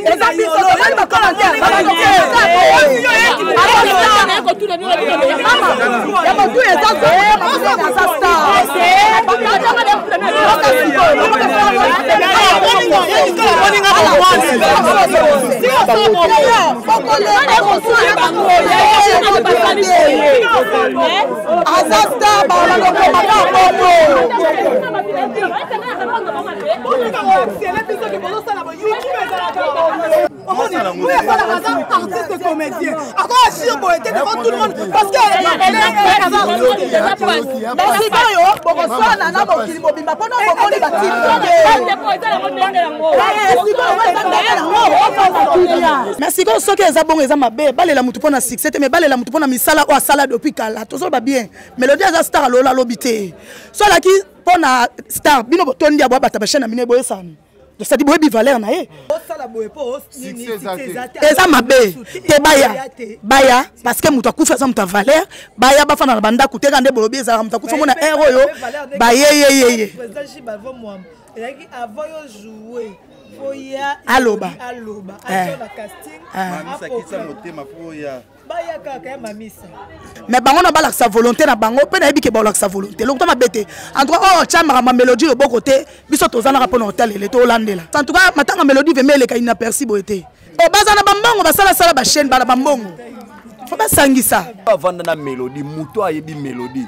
Eza biso tomoni bacommentaire ya motu eza aza star. Aza star balokobaka bongo. Oyo asalaka aza artiste comédien, ako agir boye te devant tout le monde parce que sikoyo bokoswana na mokili mobimba mpona bomoni batitre. Mais sikoyo soki eza bongo, eza mabe. Balela motu mpo na succès te, mais balela motu mpo na misala oyo asala depuis kala. Tozoloba bien, Mélodie aza star, alola alobi te. So alaki mpo na star, bino botondi ya boabata bachaine na bino eboyesani, c'est-à-dire boyebi valeur na ye. Eza mabe te. Baya baya parce que moto akufi aza moto ya valeur. Baya bafanda na bandako te kaka nde bolobi ezalaka moto akufi omona aire oyo bayeyeyeye aloba. Mais bango na balakisa volonté na bango mpe nayebi ke balakisa volonté lokuta mabe te. En tout cas oyo tya makambo ya Mélodie loboko te. Biso tozalaka mpona kotalele, tolandela. En tout cas matanga Mélodie veme eleka inaperçu boye te. O baza na bambongo, basalasala bachaîne, bana bambongo, fo basangisa. Avanda na Mélodie, moto ayebi Mélodie,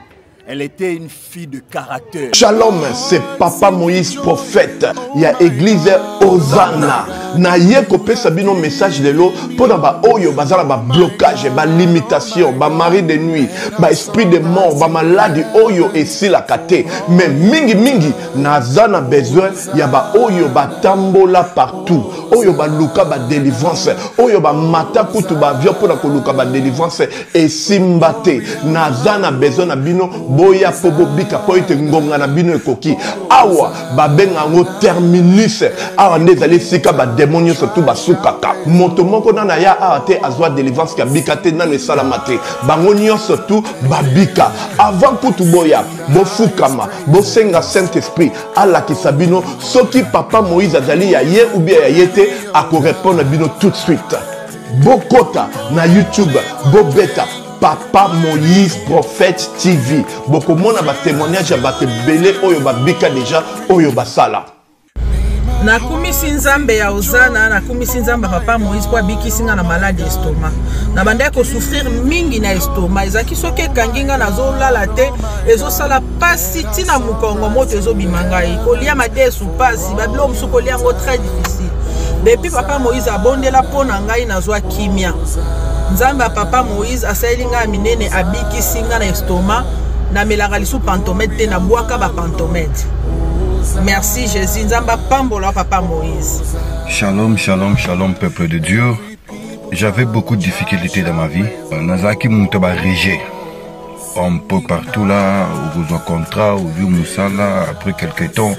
elle était une fille de caractère. Shalom, c'est Papa Moïse prophète. Il y a église Hosanna. Na ye kopesa bino message lelo pona ba oyo bazala ba blocage, ba limitation, ba mari de nuit, ba esprit de mort, ba maladie oyo esilaka te. Mais mingi mingi naza na besoin ya ba oyo batambola partout, oyo baluka ba délivrance, oyo bamata kutu ba avion mpona koluka ba délivrance esimba te. Naza na besoin na bino, boya mpo bobika, mpo ete ngonga na bino ekoki. Awa babenga yango terminus. Awa nde ezali esika bademo nyonso tu basukaka. Moto moko nano aya awa te azwa délivrance kabika te, nano esalama te. Bango nyonso tu babika. Avant kutu boya, bofukama, bosenga Saint Esprit alakisa bino soki Papa Moïse azali ya ye ou bien ya ye te. Akorépondre bino tout de suite. Bokota na YouTube, bobeta Papa Moïse Prophète TV, bokomona batémoignage ya bato ebele oyo babika deja, oyo basala. Nakumisi Nzambe ya Ozana, nakumisi Nzambe ya Papa Moïse mpo abikisi nga na maladi estomac. Nabandaki kosouffrir mingi na estomac. Ezalaki soki ekangi nga, nazolala te, ezosala pasi ntina mokongo, moto ezobima ngai, kolia madesu pasi, babiloko mosusu kolia yango très difficile. Depuis Papa Moïse abondela mpo na ngai, nazwa kimia. Nzambe ya Papa Moïse asaleli ngai ya minene, abikisi ngai na estomac. Namelaka lisu pantomètre te, nabwaka bapantomètre. Merci Jésus, Nzambe apambola Papa Moïse. Shalom, shalom, shalom, peuple de Dieu. J'avais beaucoup de difficultés dans ma vie. Nazalaki moto ba rejet un peu partout là, okozwa contrat, ozwi mosala, après quelque temps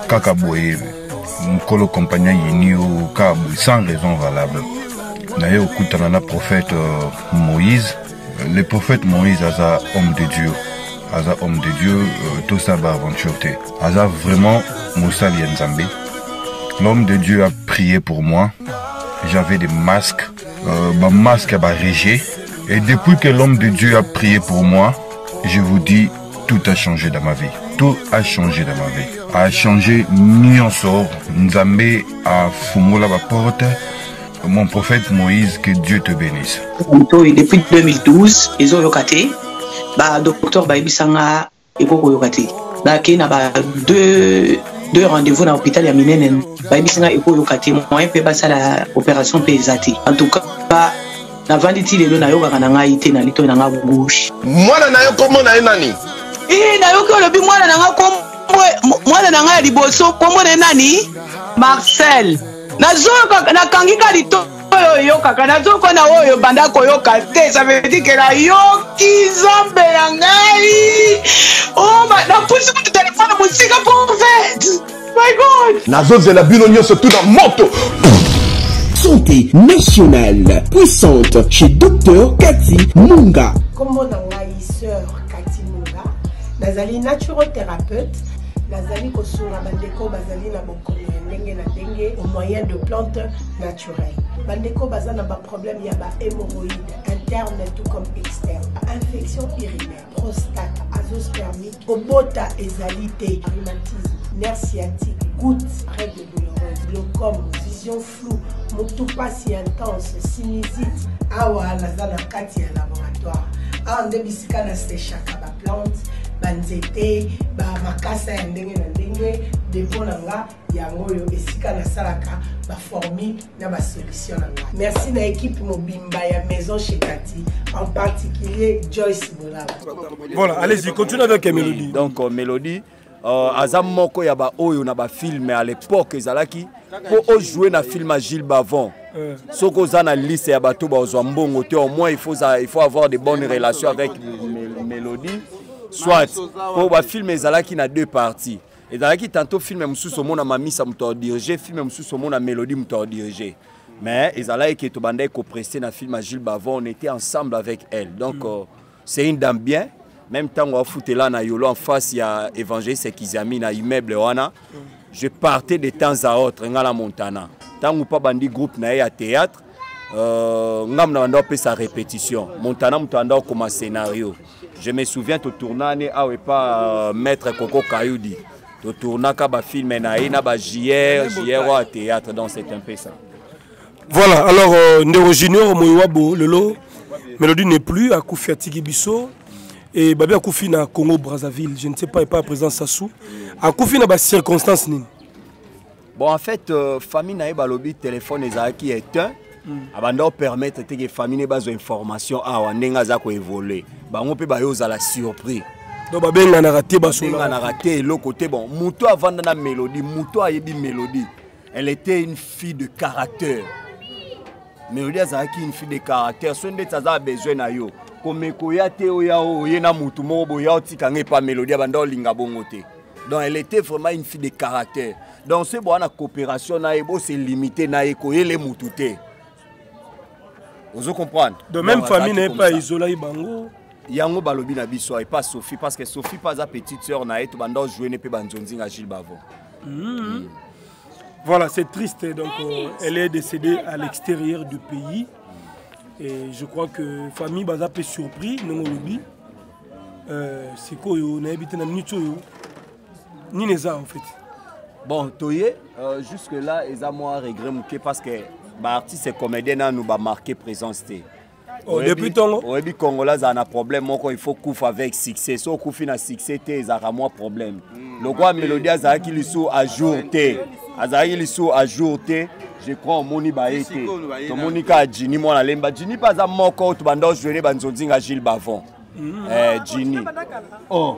kaka boye mokolo compagnie ayini yo kaka boye sans raison valable. Naye okutana na prophète Moïse. Le prophète Moïse aza homme de Dieu, aza homme de Dieu, tosala baaventure te, aza vraiment mosali ya Nzambe. L'homme de Dieu a prié pour moi. J'avais des masques, bamasque ya barejet, et depuis que l'homme de Dieu a prié pour moi, je vous dis, tout a changé dans ma vie, tout a changé dans ma vie, a changé nyonso. Nzambe afungola baporte. Mon prophète Moïse, que Dieu te bénisse. Oyo depuis 2012 ezoyoka te. Badocteur bayebisanga ekoki koyoka te. Bakei na ba deux rendez-vous na hôpital ya minene, bayebisi nga ekoyoka te, moyen mpe basala opération mpe eza te. En tout cas navandi ti lelo, nayokaka na ngai te na litoi na nga gauche. Mwana na yo, kombo na ye nani? Ee, nayoki olobi mwana na nga kombo. Mwana na ngai ya liboso kombo na ye nani? Marcel. Nazoyoka, nakangi ka litoi oyo oyokaka, nazoyoka na oyo banda koyoka te. Ça veut dire que nayoki. Nzambe na ngai, oh, napusi kutu telefone mosika. Prophète, my God. Nazozela bino nyonso tu na moto. Santé nationale puissante chez Dr Cathy Munga. Kombo na ngai sœur Cathy Munga, nazali naturothérapeute, nazali kosunga bandeko bazali na bokono. ndenge na ndenge au moyen de plante naturelle. Bandeko baza na baproblème ya bahémoroïde interne tout comme externe, infection urinaire, prostate, azospermique, kobota ezali te, rhumatisme, nerf sciatique, goutte, règle douloureuse, glaucome, vision floue, motu pasi intense, sinusite. Awa naza na kati ya laboratoire, awa nde bisika na sechaka baplante, banzete, bamakasa ya ndenge na ndenge. Depo na nga yango oyo, esika nasalaka baformule na basolution na nga. Merci na équipe mobimba ya Maison Chez Kati, en particulier Joyce Bolaba. Voilà, allez-y, continue avec Mélodie. Oui, donc Mélodie aza moko ya baoyo na bafilme à l'époque ezalaki mpo ojoue na film ya Gilles Bavon. Soki oza na liste ya bato bazwa mbongo te, au moins il faut avoir de bonnes relations avec Mélodie, soit mpo bafilme ezalaki na deux parties. Ezalaki tantôt film mosusu omona Mamisa moto adirige, film mosusu omona Mélodie moto adirige, mais ezalaki ke tobandaki koprester na film ya Gilles Bavon, on était ensemble avec elle. Donc c'est une dame bien. Même ntango afutela na Yolo, en face ya évangéliste Kizami, na immeuble wana, je partais de temps à autre, nga na Montana. Ntango mpa bandi groupe na ye ya théâtre, ngam na banda opesa répétition, Montana moto anda okoma scénario. Je me souviens, totournani awa epa maître Koko Kayudi, totournaka bafilme na ye na ba JR JR oyo ya théâtre. Donc c'est un peu ça. Voilà, alors ndeko Junior Moiwabo, lelo Mélodie n'est plus, akufi, atiki biso et babi akufi na Congo Brazzaville, je ne sais pas epa président Sassou. Akufi na bacirconstance nini? Bon, en fait, famille na ye balobi téléphone ezalaki éteint. Abanda opermettre te ke famille ne bazwa information awa ndenge aza koévolue. Bango mpe baye ozala surpris. Donc babenganaka te, basola? Babenganaka te, eloko te. Bon, moto avanda na Mélodie, moto ayebi Mélodie, elle était une fille de caractère. Mélodie azalaki une fille de caractère. So ndeti aza besoin na yo, komeka oya te, oya oye na motu moko boya otikanga epa Mélodie, abanda olinga bongo te. Donc elle était vraiment une fille de caractère. Donc soki boza na coopération na ye, bose limité na ye, koyele mutu te, ozo comprendre? De même famille na ye mpe aizolaki bango? Yango balobi na biso epa Sophie, parce que Sophie mpe aza petite sœur na ye. Tobanda ojouer ne mpe banzonzinga Gilles Bavon. Voilà, c'est triste. Donc, elle est décédée à l'extérieur du pays. Et je crois que famille baza pe surpris, non lobi. Sikoyo nayebi te na minute oyo nini eza en fait. Bon, toye jusque là eza mwa regret moke, parce que baartiste comédien nanu bamarqué présence te. Oh, depuis ntongo. Oyebi, Congolais azala na problème moko: il faut kufa avec succès. So okufi na succès te, ezalaka mwa problème. Lokola Mélodie azalaki lisusu à jour te, azalaki lisusu à jour te, je crois omoni baye te. Tomoni kaka Jini mwana lemba. Jini mpe aza moko oyo tobanda ojouer banzonzinga Gilles Bavon. Jini, oh,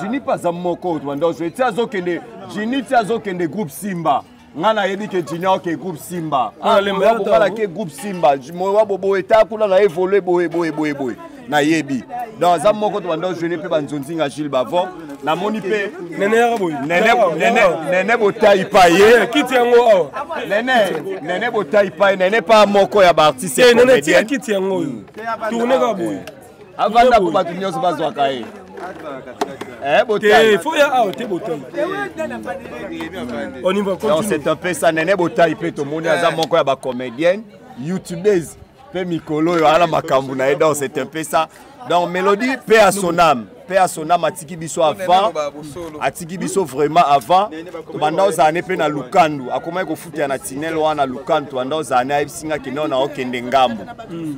Jini mpe aza moko oyo tobanda ojouer ti azokende. Jini ti azokende groupe Simba, nga nayebi ke Jini aoke groupe Simba, bokalaki groupe Simba mowa boboye ta kuna na évolue boye boye boye boye, nayebi. Donc aza moko tobanda ojouer mpe banzonzinga Gilles Bavon. Namoni mpe Nene yaka boye. Nene Botai pa ye. Kiti yango awa. Nene, Nene Botai pa ye. Nene pa moko ya baartiste. Nene, tika kiti yango oyo, tourne kaka boye. Avanda mpo bato nyonso bazwaka ye. Te, faut ya awa te, Botai. On y va. Donc c'est un peu ça. Nene Botai mpe tomoni aza moko ya bacomédienne youtubeuse mpe mikolo oyo ala makambo na ye. Donc c'est un peu ça. Donc Mélodie, paix à son âme, paix à son âme. Atiki biso avant, atiki biso vraiment avant. Tobanda ozala ne mpe na Lukandu, akomaki kofutela na tinele wana Lukandu. Tobanda ozala ne, ayebisinga kende na okende ngambu,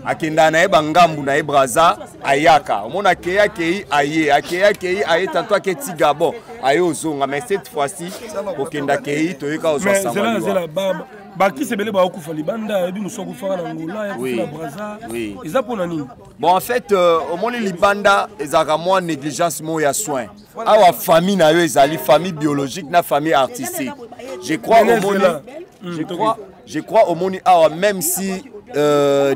akendaka na ye bangambu na ye Braza, ayaka omona akei, akei aye, akei, akei aye, tanto aketi Gabon, aye ozonga. Mais cette fois-ci kokenda akei, toyeka ozwa sango. Baartiste ebele bakokufa libanda, ayebi mosu akufaka na Ngola, akufa na Braza, eza mpona nini? Bon, en fait, omoni, libanda ezalaka mwa négligence moko ya soin. Awa famille na yo ezali famille biologique na famille artistique, je crois. Omoni, je crois omoni awa, même si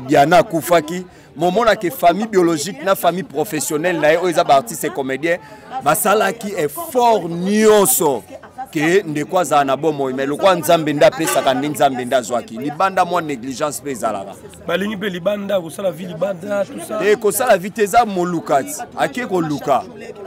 Diana akufaki, momonake famille biologique na famille professionnelle na ye oyo eza baartiste comédien basalaki effort nyonso. Ke ndeko azala na bomoi, mais lokola Nzambe nde apesaka, nde Nzambe nde azwaki. Libanda mwa négligence mpe ezalaka. Balingi mpe libanda kosala vie libanda, tout ça. Te, kosala vie te, eza moluka ti ake koluka,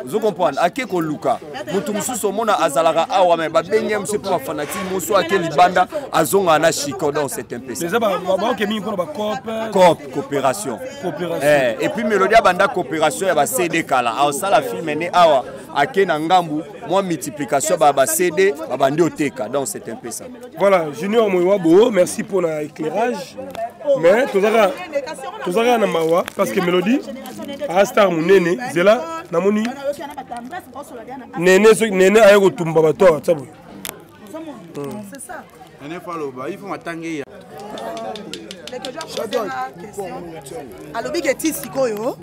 ozo comprendre, ake koluka. Motu mosusu omona azalaka awa, mais babengi ye mosusu mpo bafanatike mosusu ake libanda, azongaka na chiko. Donc c'est un peu ça. Eza baoke mingi mpona bacope. Coop, coopération. Coopération. Eh, et puis Mélodie abanda coopération ya bacd kala, aosala film ne awa, ake na ngambu mwa multiplication ba ba CD, babandi oteka. Donc c'est un peu ça. Voilà, Junior Moiwabo, merci pour l'éclairage. Mais tozaka tozaka na mawa parce que Mélodie a star munene zela namoni nene soki nene aye kotumba bato awa tsa boye. C'est ça. Nene faloba, il faut matange ya. Alobi ke ti sikoyo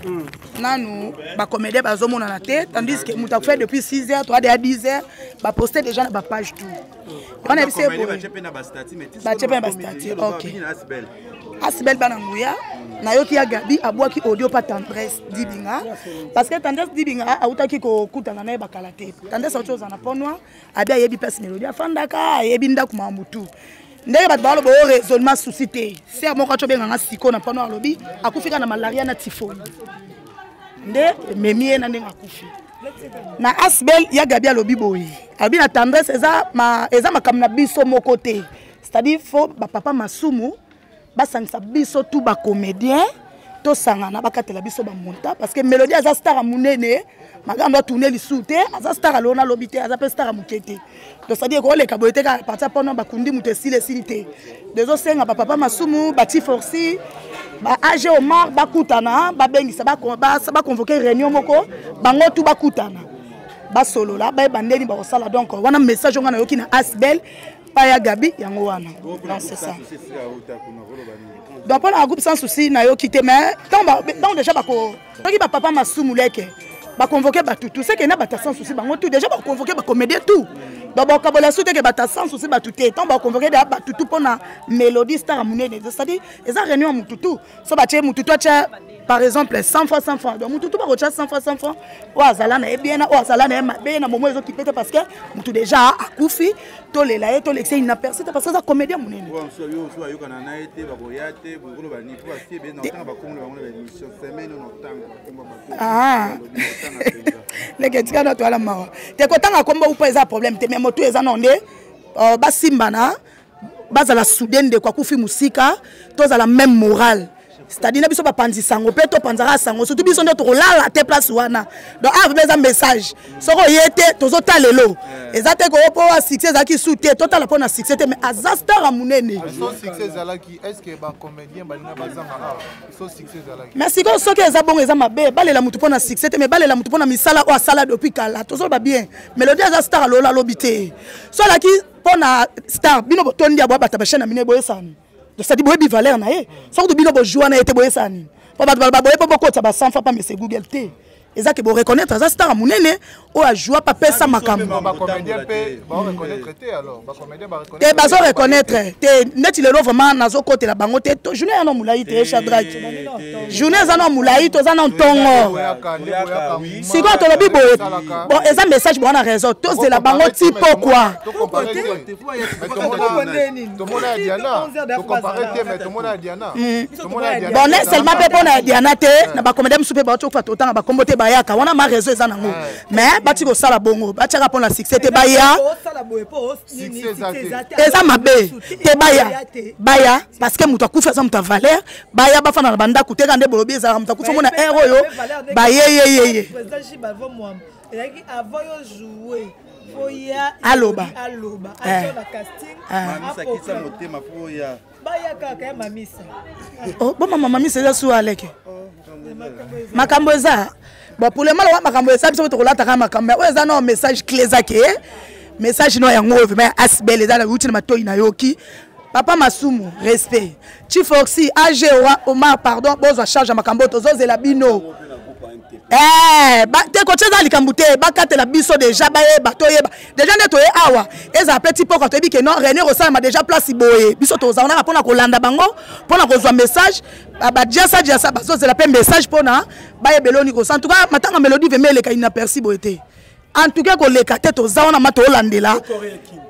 nanu bacomédien bazomonana te, tandis que moto akufa depuis 6 heures, 3 à 10 heures, baposte déjà na bapage tout wana. Yebisi ye boye, batie mpe na bastatut. Ok, Asibel, bana nguya, nayoki ya Gabi abwaki audio pa Tendresse Dibinga, parce que Tendresse Dibinga autaki kokutana na ye bakala te. Tendresse auti ozala na Pont Noir, abi ayebi place Mélodie afandaka, ayebi ndako, makambo tu ndenge bato baloba. Oyo raisonnement souci te. Ser moko ati obenganga sikoyo na Pont Noir, alobi akufi kaka na malaria na typhoïde nde ememi ye na ndenge akufi. Na Asbel, ya Gabi alobi boye, alobi na Tendresse eza, ma, eza makambo na biso moko te, c'est-à-dire faut bapapa Masumu basangisa biso tu bacomédien, tosangana, bakatela biso bamonta, parce que Mélodie aza star ya monene, makambo atourne lisusu te. Aza star aloo nalobi te, aza mpe star ya moke te. Donc c'est-à-dire koleka boye te kaka partir mpona bakundi moto, esili esili te. Dezosenga bapapa Masumu, bati forci, ba AG Omar bakutana, babengisa, baconvoke réunion moko, bango tu bakutana, basolola, bayeba ndeni bakosala. Donc wana message onga nayoki na Asbel pa ya Gabi, yango wana. Donc c'est ça. Donc mpona groupe Sans Souci, nayoki te, mais ntango déjà bako soki bapapa Masumu leke baconvoke bato tout seke na bato ya Sans Souci, bango tout déjà baconvoke bacomédien tout. Donc bakabola su teke bato ya Sans Souci bato te. Ntango baconvoke deya bato tout mpona Mélodie, star ya monene, c'est-à-dire eza réunion ya mutu tout. So batie mutu tout atya par exemple 100 fois 100 francs, donc mutu tout bakotya 100 fois 100 francs, oyo azala na ye bien na oyo azala na ye mabe na momo ezokipe te, parce que mutu déjà akufi, tolela ye, tolekisa inaperçu te, parce que aza comédien monene. Bayokana na ye te, bakoya te, bokoloba nini po basi ebele na otanga bakombo bango na baémission semaine oyo na otanga bakombo? Ah. Leke tika na toala mawa te. Kotanga kombo upa eza problème te, mais motu eza no nde basimbana, bazala soude. Ndeko akufi mosika, tozala même moral, c'est-à-dire na biso bapanzi sango mpe topanzaka sango, surtout biso nde tokolala te place wana. Donc awa mpe eza message, soki oye te, tozotala lelo eza te koyo mpo wa succès ezalaki su te, totala mpo na succès te, mais aza star ya monene. So succès ezalaki, est ce que bacomédien balinga bazanga awa? So succès ezalaki. Mais sikoyo soki eza bongo, eza mabe. Balela motu mpo na succès te, mais balela motu mpo na misala oyo asala depuis kala. Tozoloba bien, Mélodie aza star, alola alobi te. So alaki mpo na star, bino botondi ya boya bato ya bachaine na bino boyesani, c'est-à-dire boyebi valeur na ye. Soki bino bojua na ye te, boyesani nini? Mpo bato baloba boye mpo bokotisa ba 100 fois pa mese Google te, eza ke boreconnaître aza star ya monene oyo ajua papesa makambo. Bacomédien mpe baoreconnaître te, alors bacomédien te, bazo reconnaître te. Neti lelo vraiment nazokotela bango te. Journée ya no molai te, Shadrak, journée eza no molai, toza na ntongo sikoyo, tolobi boye. Bon, eza message bowana raison, tozela bango ti pokwa. Tomona ya Diana, tocompare te, mais tomona ya Diana. Bon, non seulement mpe mpo na ya Diana te, na bacomédien mosusu mpe bauti kofa, totanga bakombo te, bayaka wana ma réseau eza nango, mais bati kosala bongo, batiaka mpo na succès te, baya eza mabe te. Baya, baya, parce que moto akufi aza moto ya valeur. Baya bafanda na bandako te, ka nde bolobi ezalaka moto akufi omona aire oyo bayeyeyeye. Ezalaki avant yo jouer, faut ya aloba. Aloba. Eh. Atia na casting. Eh. Mamisa akitisa motema po ya baya kaka ya mamisa. Oh, bomama mamisa eza su aleke makambo eza bon pour le moment lokola makambo eza, biso tokolataka makambo oyo eza no message clé, eza ke message no yango oyo vraiment ya Asbel eza na wuti na matoi nayoki. Papa Masumu, respect. Chief Oxy, AG Omar, pardon, bozwa charge ya makambo oyo, tozozela bino. Eh, te kotia eza likambo te, bakatela biso déjà, bayeba, toyeba déjà nde toye awa, ezala mpe ti poka toyebi ke non, réunion ekosalama déjà place boye. Biso tozala naka mpona kolanda bango, mpona kozwa message. Badiasa diasa bazozela mpe message mpona bayeba eloni kosa. En tout cas, matanga Mélodie vraiment eleka inaperçu boye te. En tout cas koleka te, toza wana ma tolandela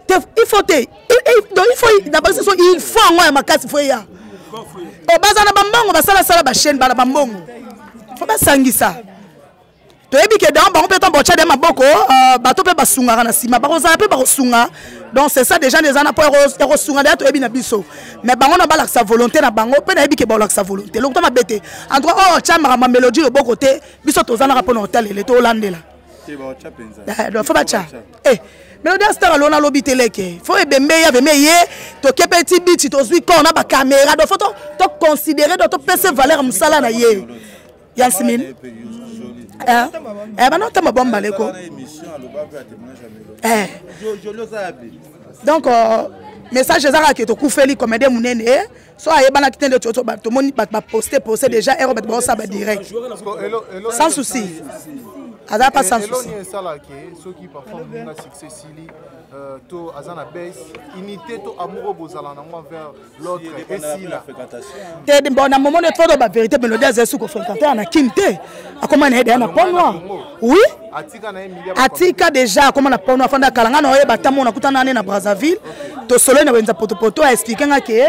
te. Il faut te, donc il faut na basi so, il faut yango ya makasi, faut eya. Oh, baza na bambongo, basalasala bachaîne, bana bambongo, faut basangisa. Toyebi ke dans bango mpe ntango botya de maboko, bato mpe basungaka na nsima, bakozala mpe bakosunga. Donc c'est ça déjà, eza na mpo ya kosunga deya, toyebi na biso. Mais bango na balakisa volonté na bango mpe nayebi ke balakisa volonté lokuta mabe te. En tout cas oyo otya makambo ya Mélodie loboko te, biso tozalaka mpona kotalele, tolandela. Donc faut batya Mélodie star alona alobi te leke, faut ebembe ya veme ye, toke mpe ti biti, tozwi corps na bacaméra. Donc faut toconsidérer, donc topesa valeur ya mosala na ye ya nsimini. Bana otamba bwa ko. Donc message eza kaka ke tokufeli comédien monene, so ayebanaki te nde tomoni bato baposte poste déjà ero, bato baosala badirect sans souci, aza pas sans souci. Esalaka soki parfois moninga succès esili to aza na baisse, unité to amour oyo bozala nango envers l'autre esila. Te, bon, na moment nde to bavérité, Mélodie azali su kofréquente na Kine te, akoma na ye deya na Pont Noir, oui. Atika na ye milia. Atika déjà, akoma na Pont Noir, afanda kala. Nga na oyeba ta mona kutana ne na Brazzaville, tosololi na wenza potopoto, aexpliquer nga ke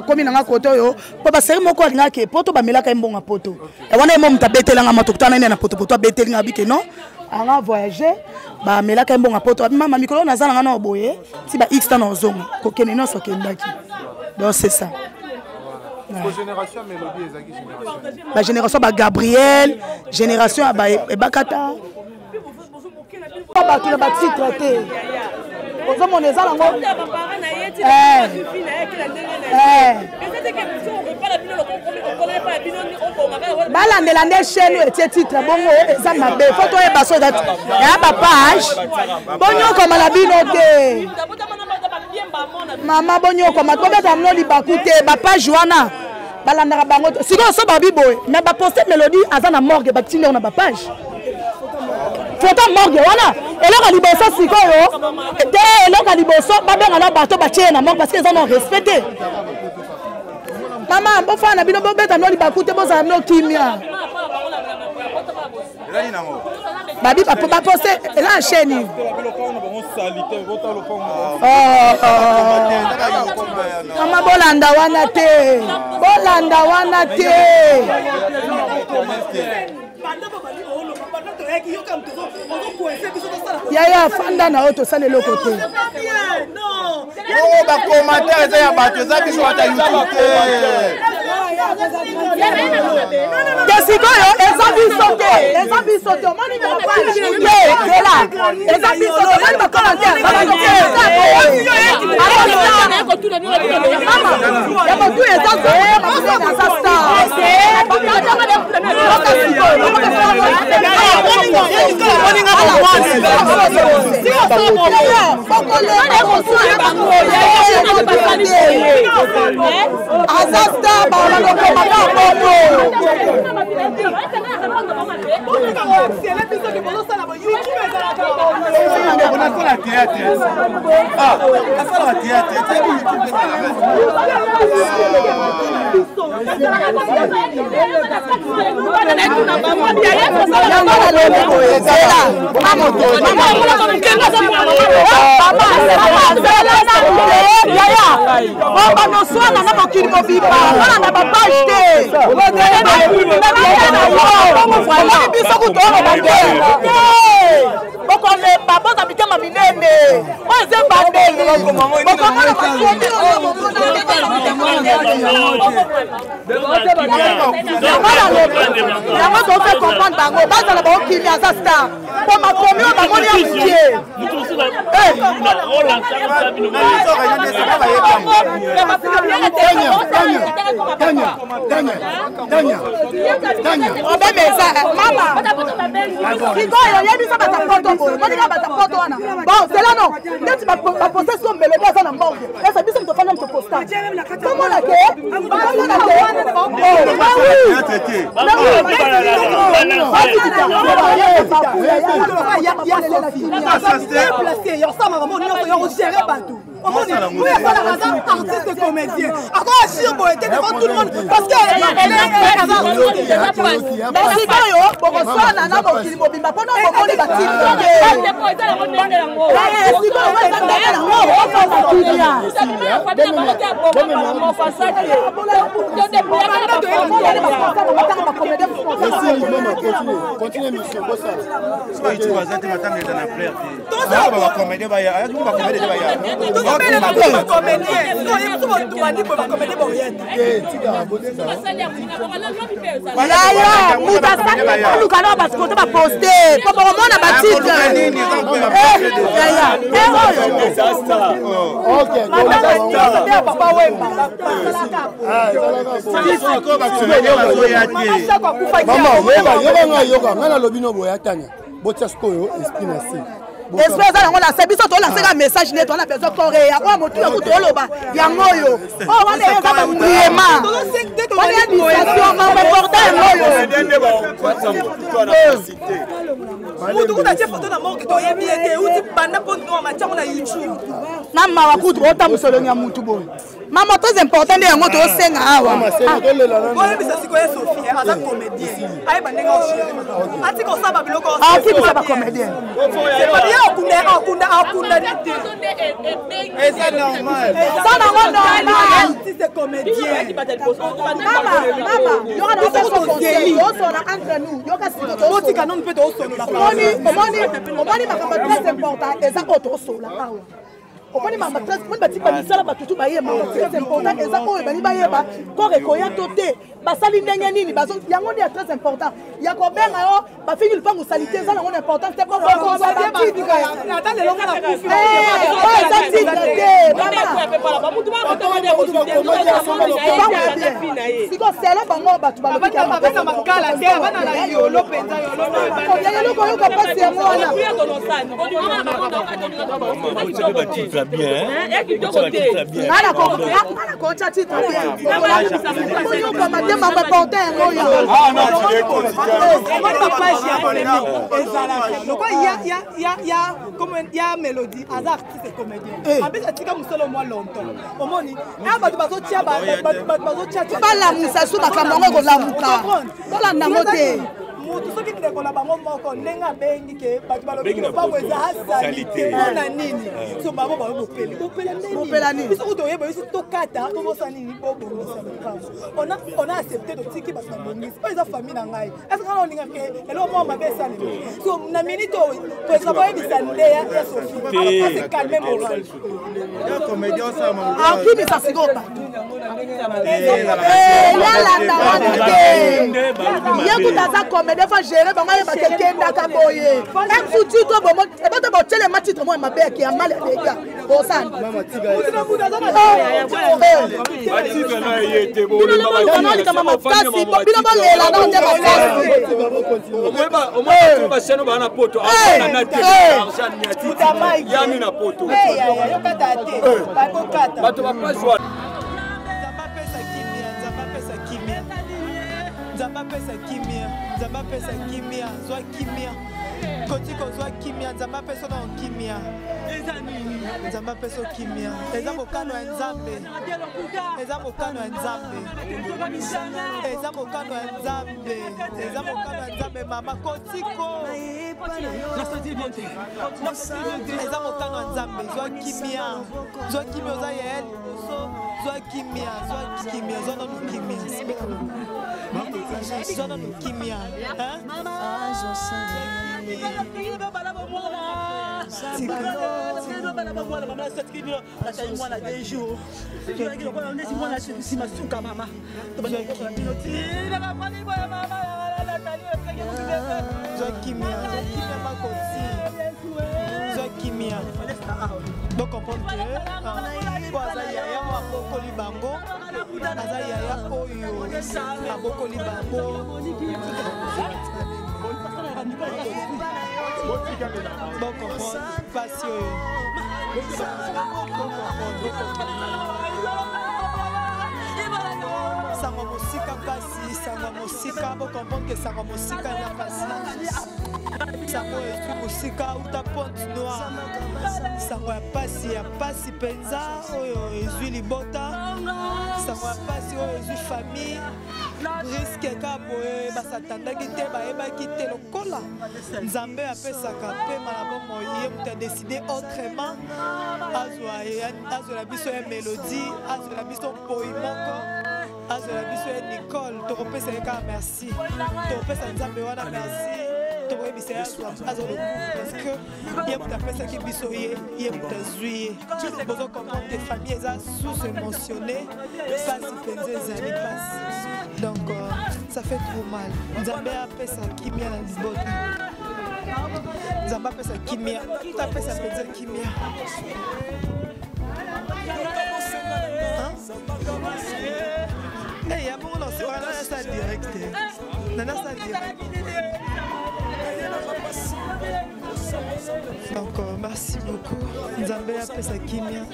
komi nanga kote oyo mpo baseri moko alingaki poto, bamelaka ye mbongo ya poto wana. Ye mo moto abetelanga moto kutana nene na potopoto, abetelinga bike non, anga voyage, bamelaka ye mbongo ya poto. Mama, mikolo naza nanga na boye ti ba x tana ozonga kokende nyonso akendaki. Donc c'est ça. Génération Mélodie ezalaki génération Bagénération bagabriel, génération ya ebakata, bato na batitre te, ozomona eza nango. Balandela nde chaîne oyo etie titre bongo, eza mabe. Faut toyeba so eza ya bapage. Bonyokoma na bino te, mama, bonyokoma, bobeta bino libaku te. Bapage wana balandaka bango te. Sikoyo so babi boye, mais baposte Mélodie aza na morgue, batindi yango na bapage, photo morgue wana. Eloko ya liboso sikoyo te, eloko ya liboso babenga na bato batie ye na morgue, parce que eza non respect te. Mama, bofana na bino, bobeta bino libaku te, bozala bino kimia. Babi baposte eza na chaîne. Mama, bolanda wana te, bolanda wana te. Yaya, fanda na oyo, tosala eloko te. Oyo bacommentaire eza ya bato, eza biso ata YouTube te. Te, sikoyo eza biso te, eza biso te. Omoni te, zela, eza biso te. Omoni bacommentaire ya motu, eza aza star. Aza star, balokobaka bongo. Nasala théâtre, asalaka théâtre. Yango nalobi boye, zela yaya, obanoswana na mokili mobimba, wana na bapage te. Omoni biso kutu oloba te, bokolemba, boza mitema minene. Oyo eza ebandeli, bokomona makomi. Yango tofe comprendre bango, bazala baokimi, aza star, mpo makomi oyo bamoni ya mokie. Problème eza, mama, sikoyo yebisa bato poto boye, monika bato poto wana. Bon, zela, no neti baposte so Mélodie aza na morgue, eza biso moto ofanda, moto posta, tomona ke, tomona ke. place ya kosala makambo nyonso ya kogere bato omoni oyo asalaka aza artiste comédien ako agir boye te devant tout le monde parce que sikoyo bokoswana na mokili mobimba mpona bomoni batitre Baza te matanga eza na plaire te bacomédien baya bacomédien te baya yaya moto asali oluka na bato kote baposte mpo bokomona batitre yaya oyo papa wemba mama yoka ngai yoka ngai nalobi no boye atanya botia sikoyo esprit na se esprit eza yango lase biso tolaseka message nde toana besoin korea oyo motuya kutu oloba yango oyo oyo wana eza bambriema wana ya distraction mambo important yango oyo mutu kuta tie foto na morgue toyebi ye te euti banda mpo matiango na youtube na mawa kutu otambusa elongi ya mutu boye mama très important nde yango tosenga awa boyebisa sikoyo sophie aza comédien ayeba ndenge ogere atika osala babiloko akimisa bacomédien ye akunda akunda akunda te eza normal eza nango normal artiste comédien mama mama yoka na biso conseil osola entre nous yoka sikoyo totika nanu mpe tosolola omoni omoni omoni makambo très important eza oyo tosola awa omoni mama très omoni batiki bamisala bato tu bayeba très important eza oyo ebandi bayeba kor ekoya to te basali ndenge nini yango nde ya très important ya kobenga yo bafingi lupangu salite eza nango na importance te batitre eza titre te siko selo bango bato balobiyeloko oyoka mpasi yango wana nga nakotya titre bien te mambo porte yango oyo ya mélodie aza artiste comédien apesi atika mosala mwa longtemps omoni a bato bazotia bazotia balamusa su makambo yango ekolamuka tolanda yango te motu soki ndeko na bango moko ndenge abengi ke bato balobi lopango eza salite mpona nini so bango bango bopeli bopela nini biso kutu oyeba biso tokata tobosa nini bobongisa lopango on a accepté totiki bato babongisi oyo eza famille na ngai est ce que olinga ke eloko moko mabe esalemi so na minute oyo toyesa koyebisa nde ya sophie ase calme moral akimisa sikoyo bato yalanda wana te ye kuta aza comédien fa gere bango ayeba ke kendaka boye msu titre bomo eboto botyelema titre moko ya mabe yake ya mal ya dega bosani bino likama makasi bino bolela nao nde makasi bashano baa na poto yami na poto bato bapasi wana nzambe apesa kimia nzambe apesa kimia zwa kimia koti kozwa kimia nzambe apesa nao kimia nzambe apesa kimia eza mokano ya nzambe eza mokano ya nzambe eza mokano ya nzambe eza mokano ya nzambe mama kotiko eza mokano ya nzambe zwa kimia zwa kimia oza yaya liboso zwa kimia zwa kimia zwa nanu kimia zwa nanu kimia zwa kimia zwa kimia makoti zwa kimia bocomprendre ke po aza yaya oyo abokoli bango aza yaya oyo abokoli bango bocomprendre mpasi oyo bocomprendre. Sango mosika mpasi, sango mosika, bocomprendre ke sango mosika eza mpasi. Sango ezwi mosika uta Pointe Noire, sango ya mpasi, ya mpasi mpenza oyo ezwi libota, sango ya mpasi oyo ezwi famille. Riske kaka boye, basatandaki te, bayebaki te lokola Nzambe apesaka pema na bomoi, ye moto adeside autrement, azwela biso ya Mélodie, azwela biso mpoi moko, azwela biso ya Nicole. Tokopesa ye kaka merci, tokopesa Nzambe wana merci, tokoyebisa ye azwa lokumu parce que ye moto apesaki biso ye, ye moto azwi ye. Bozo comprendre que famille eza sous émotionné, pasi mpenza ezali pasi, donc ça fait trop mal. Nzambe apesa kimia na libota, Nzambe apesa kimia, apesa mpenza kimia. Hey, ya bongo nasepaka na nasa direct te, na nasa direct. Donc merci beaucoup, Nzambe apesa kimia.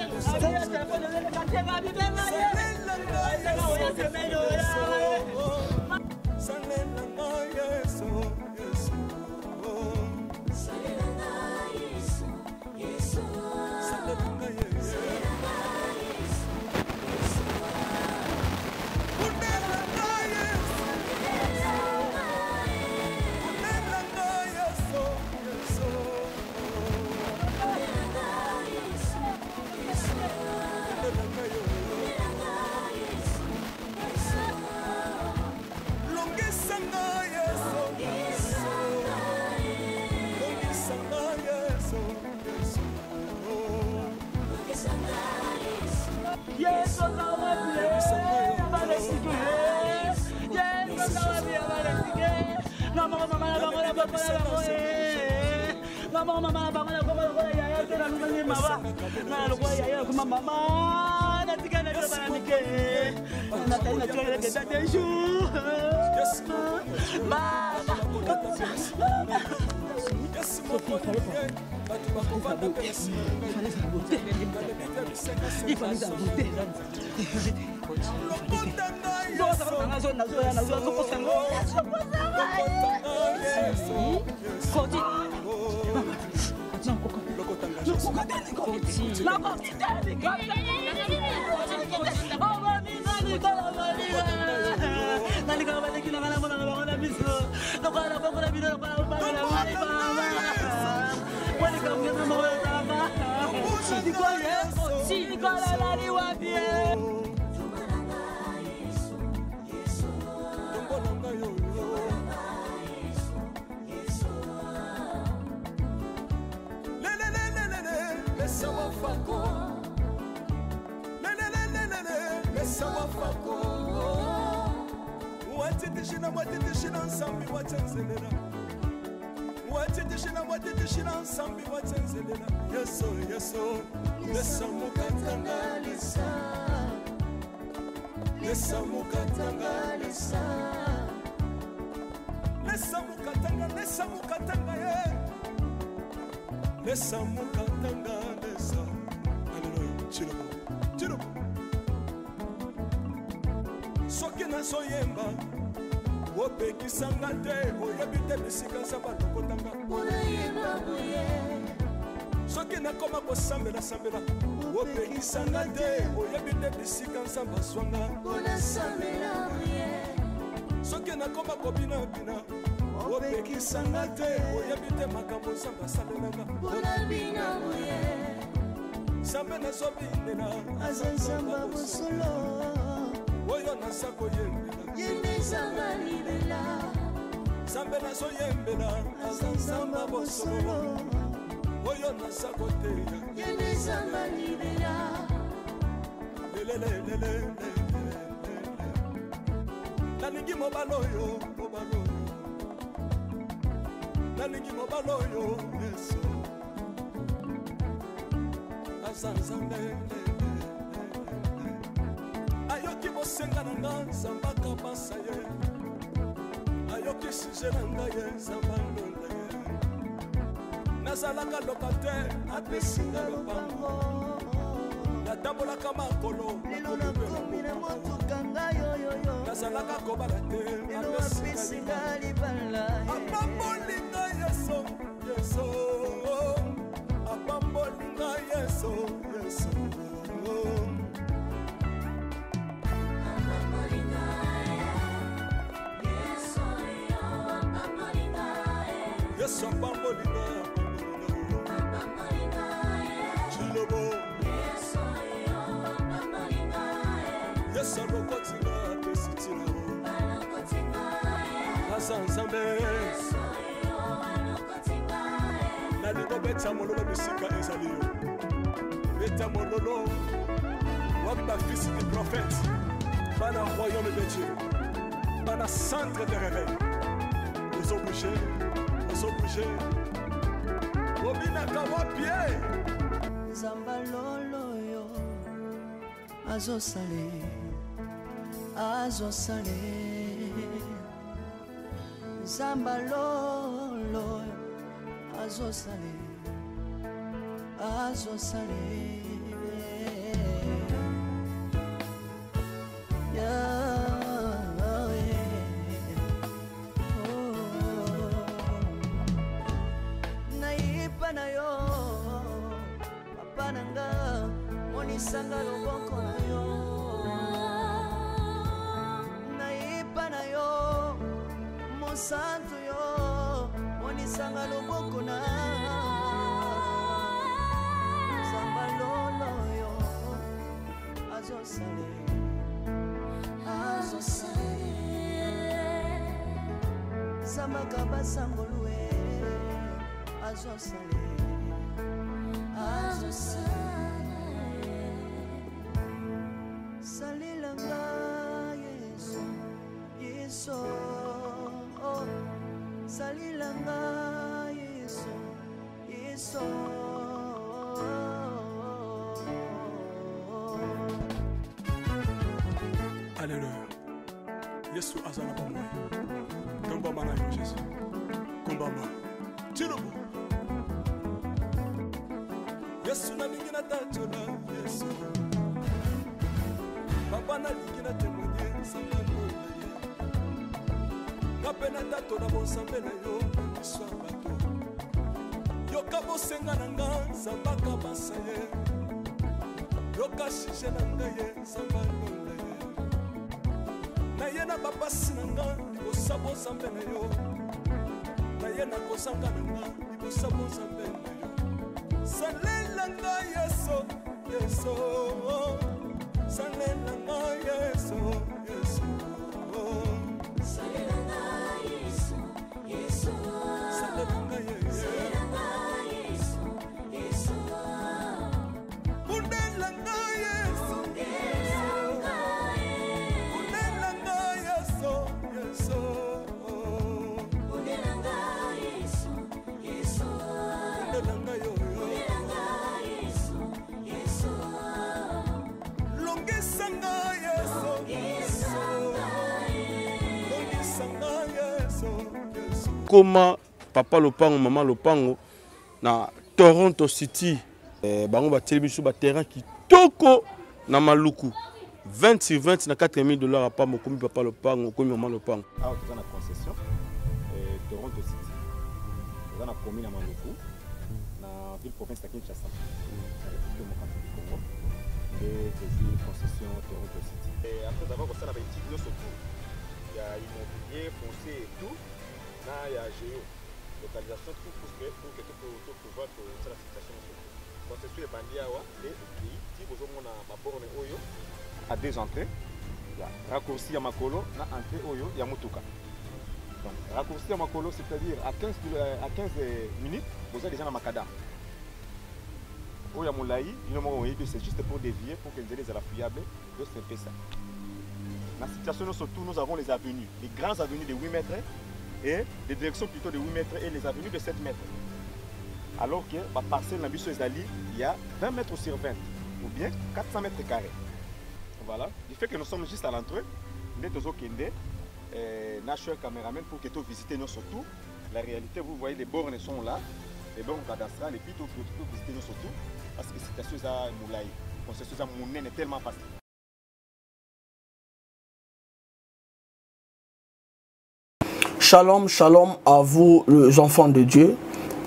Soki nazoyemba opekisanga te, oyebi te bisika nzambe alokotanga. Soki nakoma kosambela-sambela opekisanga te, oyebi te bisika nzambe azwanga. Soki nakoma kobinabina opekisanga te, oyebi te makambo nzambe asalelanga. Nzambe nazobinela aza nzambe bosolo, oyo naza koyembela ye nzambe libela. Nzambe nazoyembela aza nzambe bosolo, oyo naza koteya ye nzambe libela. Lelelelele nalingi mobali oyo, mobali oyo nalingi, mobali oyo Yesu aza nzambe, ayoki bosenga na nga, Nzambe akabasa ye, ayoki sujet na ngai ye, Nzambe alonda ye. Nazalaka locataire, apesinga lopango. Natambolaka makolo, lelo nakomi na motuka ngai oyoyo. Nazalaka kobala te, lelo apesi nga libala. Apamboli ngai Yesu, Yesu apamboli ngai, Yesu, Yesu. Yesu apamboli ngai, apamboli ngai. Chilobo Yesu alokoti nga, apesi ntina. Aza Nzambe. Nalingi obeta mololo bisika ezali yo, beta mololo. Wapi bafils du prophète, bana royaume de Dieu, bana centre de réveil? Ozobouge, ozobouge, obinaka wapi ye? Nzamba lolo yo azosale, azosale. Nzamba lolo azosale, azosale. Yeah. Oh. Nayipa na yo papa na nga, monisanga loboko na yo. Nayipa na yo mosantu yo, monisanga loboko na Nzamba lolo yo azosale, azosale. Zambaka basangolu e azosale, azosale. Salelanga Yesu, Yesu, oh. Salelanga Yesu, Yesu. Alleluya, Yesu aza na bomoi. Tombama na yo Jésus, kombama tilobo. Yesu nalingi natatola, Yesu papa nalingi natémoigne nzambe na ye. Nga mpe natatola bonzambe na yo na miso ya bato. Yoka bosenga na nga, Nzambe akabasa ye. Yoka sujet na ngai ye, Nzambe alonda ye. Na ye na bapasi na nga libosa bonzambe na yo, na ye na kozanga na nga libosa bonzambe na yo. Salela ngai Yesu, Yesu, salela ngai Yesu, Yesu. Salela ngai Yesu, Yesu. Salela ngai Yesu. Salela ngai Yesu, Yesu. Bundela ngai Yesu. Bundela ngai. Bundela ngai Yesu, Yesu. Bundela ngai Yesu, Yesu. Bundela ngai yo. Bundela ngai Yesu, Yesu. Longisa ngai Yesu. Longisa ngai. Longisa ngai Yesu, Yesu. Koma papa lopango, mama lopango na Toronto City. Bango batieli biso baterrain kitoko na Maluku, 20 sur 20 na 4000 dollars. Apamba okomi papa lopango, okomi mama lopango. Awa toza na concession Toronto City, toza na commune ya Maluku, na ville province ya Kinshasa, na République démocratique du Congo. Nde tozwi concession Toronto City. Et après avoir kosala baétude nyonso tout ya immobilier, foncier et tout, na ya géo localisation, tout pour que topouvoir kosala situation nyonso tout, concession ebandi awa nde ekei ti bozomona baborne oyo à deux entrées, ya raccourci ya makolo na entrée oyo ya motuka. Donc raccourci ya makolo, c'est-à-dire à 15 minutes boza déjà na macadam. Oyo ya molai, bino moko oyebi, c'est juste pour dévier, pour que nzela ezala fiable. Donc c'est un peu ça. Na situation nyonso tout, nous avons les avenues, les grandes avenues de 8 mètres et des directions plutôt de 8 mètres et les avenues de 7 mètres, alors que baparcelle na biso ezali ya 20 mètres sur 20 ou bien 400 mètres carrés. Voilà, du fait que nous sommes juste à l'entrée, nde tozokende na cher caméraman pour que tovisite nyonso tout la réalité. Vous voyez, les bornes sont là. Et bon cadastral et puis to visiter nyonso tout parce que situation eza molai, concession eza monene tellement vaste. Shalom, shalom à vous les enfants de Dieu.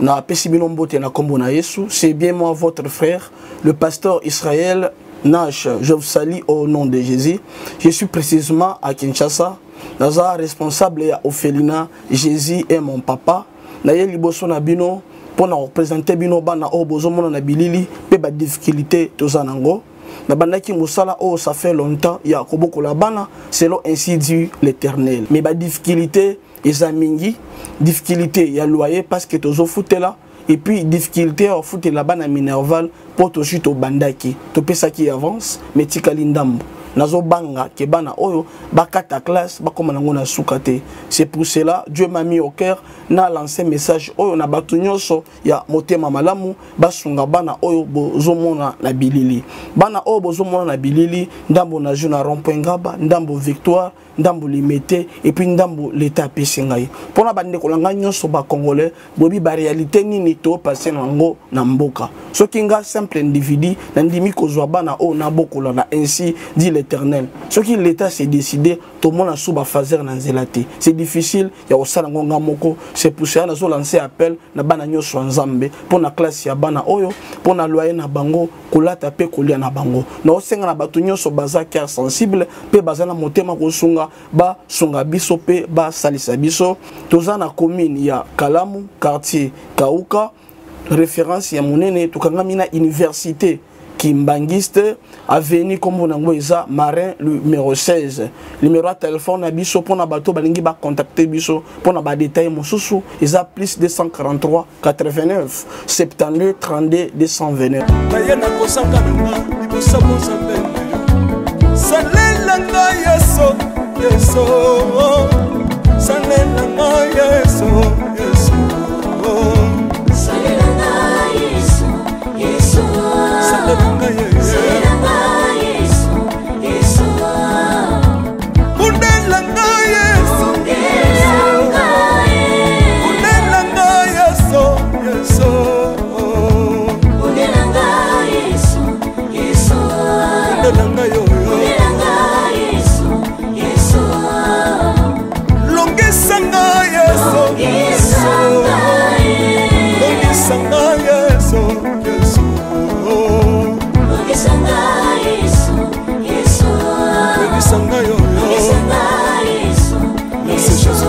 Na pesi bino mbote na kombo na Yesu. C'est bien moi votre frère, le pasteur Israël Nash. Je vous salue au nom de Jésus. Je suis précisément à Kinshasa. Naza responsable ya orphelinat Jésus est mon papa. Na ye liboso na bino pour na représenter bino bana oyo bozomona na bilili pe ba difficulté toza nango. Nabandaki mosala oyo ça fait longtemps ya kobokola bana selon ainsi dit l'Éternel. Mais ba difficulté eza mingi, difficulté ya loyer parce que tozofutela, et puis difficulté ya kofutela bana minerval po tozwi tobandaki, topesaki avance mais tikali ndambo. Nazobanga ke bana oyo bakata classe bakoma nango na suka te. C'est pour cela Dieu m'a mis au cœur na lancer message oyo na bato nyonso ya motema malamu basunga bana oyo bozomona na bilili. Bana oyo bozomona na bilili, ndambo na jeu na rond-point Ngaba, ndambo Victoire, ndambo Limete, et puis ndambo l'État apesi ngai. Mpona bandeko na ngai nyonso ba Congolais, boyebi ba réalité nini to passer nango na mboka. Soki nga simple individu nandimi kozwa bana oyo nabokola na ainsi dit l'Éternel. Soki l'État s'est décidé, tomona sous ba phaser na nzela te. C'est difficile ya kosala ngo nga moko. C'est pour cela nazo lancer appel na bana nyonso ya Nzambe mpona classe ya bana oyo, mpona loyer na bango, kolata pe kolia na bango. Naosenga na bato nyonso baza cœur sensible pe baza na motema kosunga, basunga biso pe basalisa biso. Toza na commune ya Kalamu, quartier Kauka, référence ya monene, tokangami na université Kimbanguiste, avenue kombo nango eza Marin numéro 16. Numéro ya téléphone na biso mpona bato balingi ba contacter biso mpona ba détail mosusu eza plus 243 89 72 32 229. Naye nakosanga na nga liboso bonzambe na yo, salela nga Yesu, Yesu, salela nga Yesu, Yesu, salela nga Yesu, Yesu, salela nga Yesu, salela nga Yesu, Yesu, bundela nga Yesu, bundela nga Yesu, bundela nga Yesu, Yesu, bundela nga Yesu, Yesu, bundela nga yo, bundela nga Yesu, Yesu, longisa nga Yesu, longisa nga Yesu, longisa nga Yesu, Yesu, longisa nga Yesu, Yesu, longisa nga yo, longisa nga Yesu, Merci Yesu. Jésus.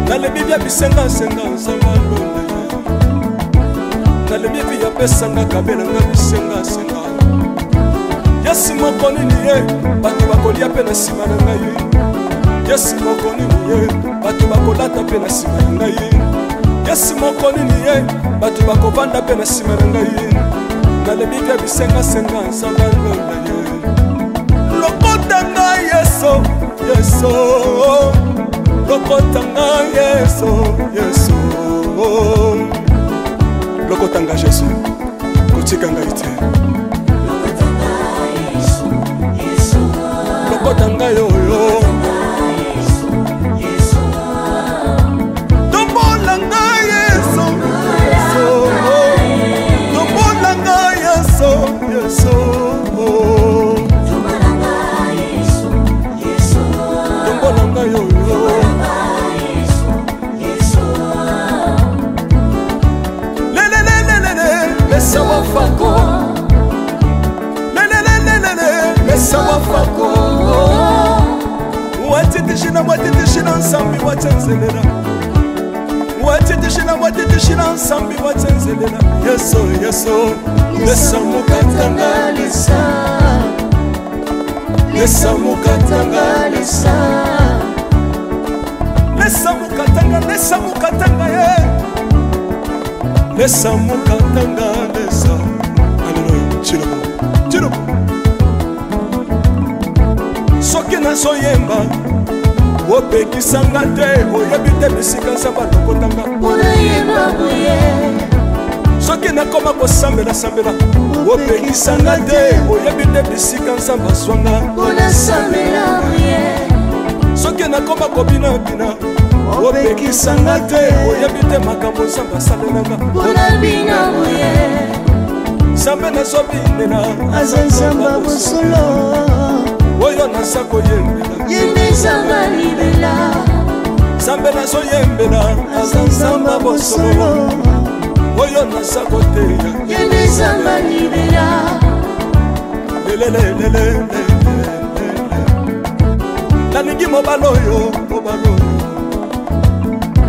Nalobi bia bisengasenga nzambe alonda ye, nalobi vi apesanga kabelanga bisengasenga. Yesu moko nini ye bato bakolia mpe na nsima na ngai, Yesu moko nini ye bato bakolata mpe na nsima na ngai, Yesu moko nini ye bato bakovanda mpe na nsima na ngai. Nalobi bia bisengasenga nzambe alonda ye, lokota ngai Yesu, Yesu, lokota ngai Yesu, Yesu, lokota ngai Yesu, kotika ngai te, lokota ngai oyo, tombola ngai Yesu, Yesu, tombola ngai Yesu, Yesu, tombola ngai oyo, lelelelelele, lesa wafako, lelelelelele, lesa wafako, watitishina, watitishina nsambi watsenzelela, watitishina, watitishina nsambi watsenzelela, Yesu, Yesu, lesa mokatanga, lesa, lesa mokatanga, lesa, lesa mokatanga, lesa mokatanga ye, lesa mokatanga, lesa. Aleluya. Tshilombo, Tshilombo. Soki nazoyemba opekisanga te, oyebi te bisika nzambe alokotanga. Soki nakoma kosambela-sambela opekisanga te, oyebi te bisika nzambe azwanga. Soki nakoma kobinabina Opekisanga te, oyebi te makambo Nzambe asalelanga. Mpona bino boye. Nzambe nazobinela. Aza Nzambe bosolo. Oyo naza koyembela. Ye nde Nzambe libela. Nzambe nazoyembela aza Nzambe bosolo. Oyo naza koteya. Ye nde Nzambe libela. Lelelelele, nalingi mobali oyo, mobali oyo.